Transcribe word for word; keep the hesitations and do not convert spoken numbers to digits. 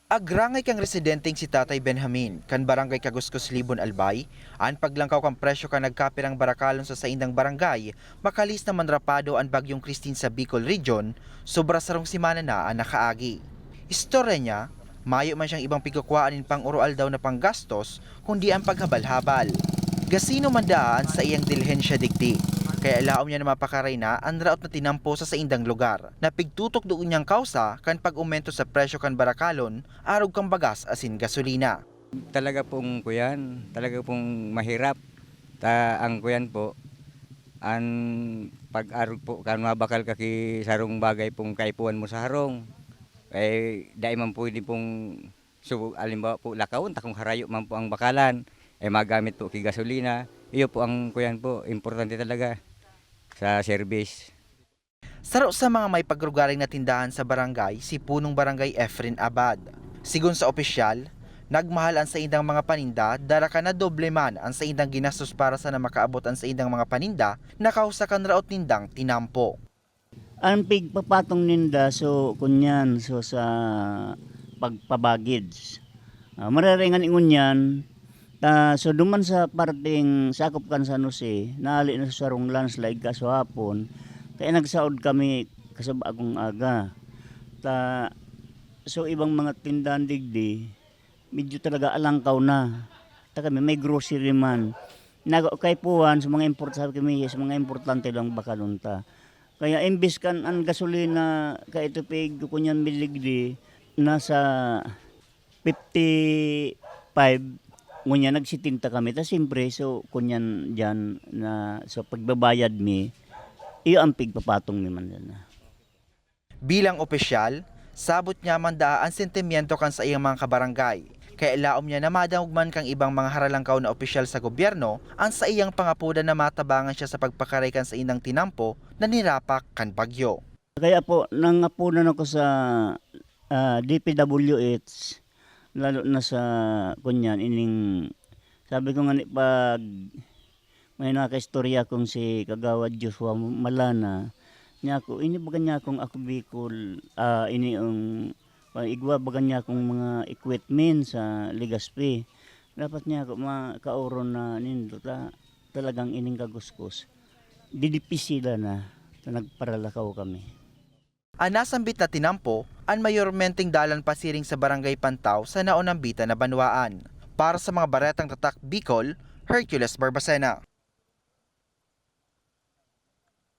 Agrangay kan residenteng si Tatay Benjamin, kan Barangay Kaguskos, Libon, Albay, an paglangkaw kan presyo kan nagkapirang barakalon sa saindang barangay, makalis na manrapado an Bagyong Christine sa Bicol Region, sobra sarong semana na an nakaagi. Istorya niya, mayo man siyang ibang pigkukuhaan nin pang-oroaldaw na panggastos, kundi an paghabal-habal. Gasino man daa an saiyang dilihensya digdi, kaya laom niya na mapakaray na an raot na tinampo sa saindang lugar. Napigtutukdo niyang kawsa kan pag-omento sa presyo kan barakalon, arog kan bagas asin gasolina. Talaga pong kuyan, talaga pong mahirap. Ta, ang kuyan po, an pag-arog po kan mabakal ka ki sarong bagay pong kaipuhan mo sa harong, eh, dai man pwede pong, so, halimbawa po, lakawon ta kung harayo man po ang bakalan, eh, magamit po ki gasolina. Iyo po ang kuyan po, importante talaga sa service. Saro sa mga may pagrugaring na tindahan sa barangay, si Punong Barangay Efren Abad. Sigon sa opisyal, nagmahal an saindang mga paninda, dara kan na doble man an saindang ginastos para sana makaabot an saindang mga paninda na kausa kan raot nindang tinampo. An pigpapatong ninda, so, kunyan, so, sa pagpabagid. Ah, mararaingan ingon yan, ta, so, duman sa parteng sakop kan San Jose, naali na sa sarong landslide kasuhapon, kaya nagsaod kami kasabagong aga. Ta, so, ibang mga tindahan digdi, medyo talaga alangkaw na. Ta kami, may grocery man. Nago-, kaipuhan sa mga import-, sabi kami, sa mga importante lang baka doon ta. Kaya imbis kan an gasolina, kaitupig, kunyan miligdi, nasa fifty-five, ngunyan nag-setenta kami. Ta siyempre, so, kunyan diyan na, so, pagbabayad mi, iyo ang pigpapatong mi man diyan na. Bilang opisyal, sabot niya man daa an sentimiento kan saiyang mga kabarangay. Kaya laom niya na madangog man kan ibang mga haralangkaw na opisyal sa gobyerno an saiyang pangapodan na matabangan siya sa pagpakaray kan saindang tinampo na nirapak kan bagyo. Kaya po, nangapodan ako sa, ah, D P W H, lalo na sa, kunyan, ining, sabi ko nga ni, pag may nakaistorya kong si Kagawad Joshua Malana, niya ako, ini baga niya akong ako Bicol, ah, ini ang, igwa baga niya akong mga equipment sa Legazpi. Dapat niya ako makaoron na nindo ta, talagang ining kaguskos. Didipisi sila na, na nagparalakaw kami. An nasambit na tinampo, an mayormenteng dalan pasiring sa Barangay Pantao sa naonambitan na banwaan. Para sa mga Baretang Tatak Bicol, Hercules Barbacena.